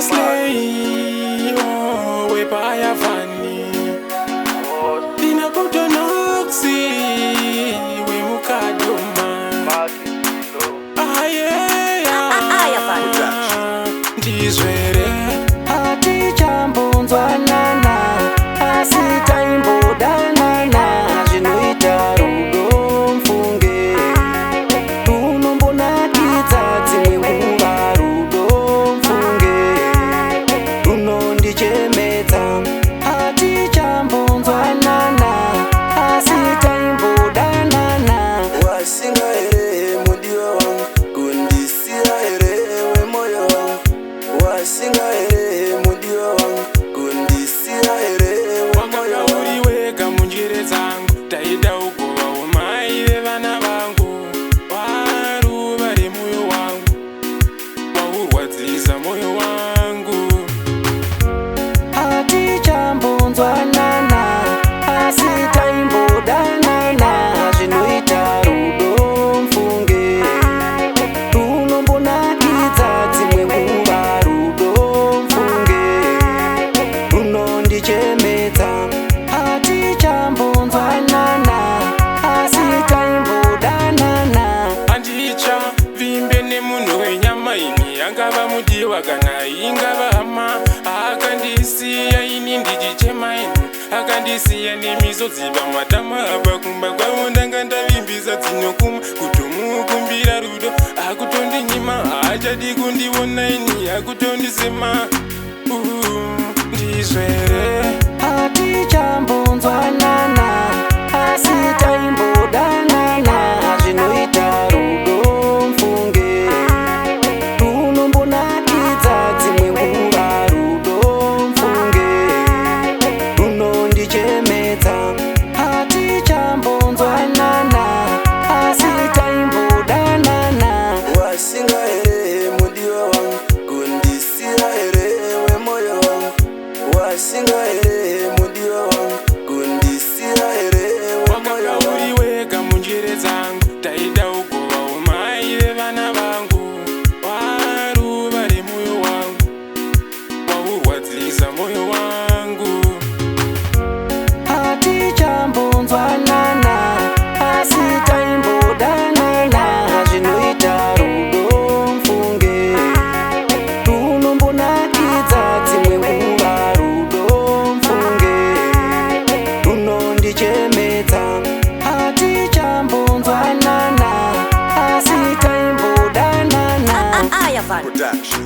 Slay, oh, wepaYavani Ndina kutonoxi wemukadoma. Ayavani. Ndizvere. Hatichambonzwanana, asi taimbodanana. Zvinoita rudo mfunge, runombonakidza dzimwe nguva. Rudo mfunge, runondichemedza. Hatichambonzwanana, asi taimbodanana. Washinga here, mudiwa wangu, kundisiya here, wemoyo wangu? Washinga here, mudiwa wangu, kundisiya here, wemoyo Wakanga wangu? uri wega munjere dzangu. Taida ugovawo mai vevana vangu. Waruva remoyo wangu, waurwadzisa moyo wangu. Hatichambonzwanana, asi taimbodanana. Zvinoita rudo mfunge, runombonakidza dzimwe nguva. Rudo mfunge, runondichemedza. Hatichambonzwanana, asi taimbodanana. Handicha vimbe nemunhu wenyama ini, angava mudiwa kana ingava hama. Akandisiya ini ndichichema ini, akandisiya nemisodzi pamatama. Apa kumba kwavo ndanga ndavimbisa dzinokuma. Kutomukumbira rudo akutondinyima, haachadi kundiona ini, akutondisema. Ndizvere. Hatichambonzwanana, asi taimbodanana. Zvinoita rudo mfunge, runombonakidza dzimwe nguva. Rudo mfunge, runondichemedza. Hatichambonzwanana, asi taimbodanana. Washinga here, mudiwa wangu, kundisiya here, wemoyo wangu? Washinga here, mudiwa wangu, kundisiya here, wemoyo Wakanga wangu? uri wega munjere dzangu. Taida ugovawo mai vevana vangu. Waruva remoyo wangu, waurwadzisa moyo wangu. Hatichambonzwanana, asi taimbodanana. Zvinoita rudo mfunge, runombonakidza dzimwe nguva. Rudo mfunge, runondichemedza. Hatichambonzwanana, asi taimbodanana. Ayavani. Production.